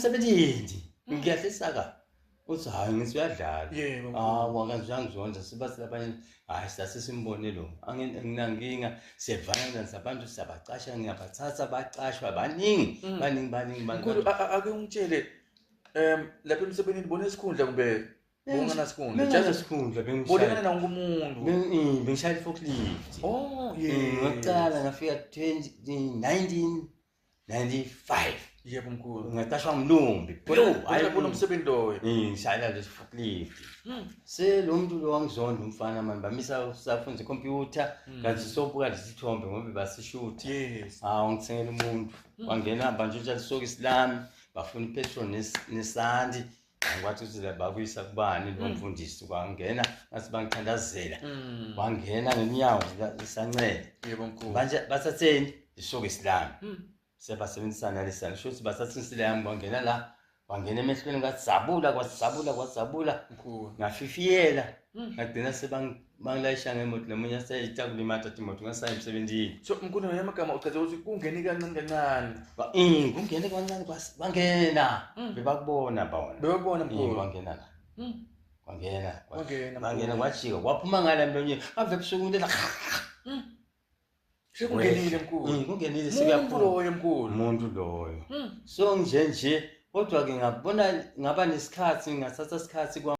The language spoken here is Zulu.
Sebenzi ngiyahlisa ka uthi hayi ngithi uyadlala. Yebo, mkhulu. Hawu akazuyangizonda siba silabanye hayi sase simbone lo anginankinga siyevana nabantu siyabacasha ngiyabathatha bacashwa baningi baningi baningi Mkhulu baningi. ake ungitshele lapha emsebenzini bona isikhundla kumbe bonganasikhundla Benginasikhundla bolingana bengishaya nawo umuntu. bengishaya i-forklift. Oh yes. Ngaqala ngafika 20 1995 Yebo mkhulu. ngaqashwa ngumlumbi. Bona bona umsebenzi loyo. Ngishayela lesi forklift. Se lo muntu lo wangizonda umfana mani bamisa safunza ikhompyutha kanti sobuka lesithombe ngoba basishutha. Yes. Hawu ngithengela umuntu wangena bantshontsha lisokisi lami bafuna ipetrol nesandi angikwathi ukuthi la bakuyisa kubani lo mfundisi kwangena ngathi bangithandazela wangena ngenyawo lisancele Yebo mkhulu. manje bathatheni isokisi lami sebasebenzisana nalesani sho ukuthi bathatha insila yami kwangena la wangena emehlweni kwadzabula kwadzabula kwadzabula Mkhulu. ngafifiyela ngagcina sebangilayisha ngemoto nomunye aseyitakulimata imoto ngasayi emsebenzini. So mkhulu yamagama uchaza ukuthi kungene kancane kancane. Kungene kancane kwangena bebakubona bona. Bebakubona mkhulu. Kwangena la kwangena Kwangena, kwangena mkhulu. kwajika kwaphuma ngala emlonyeni ave ebusuku umuntu ela Sekungenile mkhulu. Kungenile Umuntu sekuyaphuma loyo mkhulu. umuntu loyo. So nje nje kodwa ke ngabona ngaba nesikhathi ngathatha isikhathi.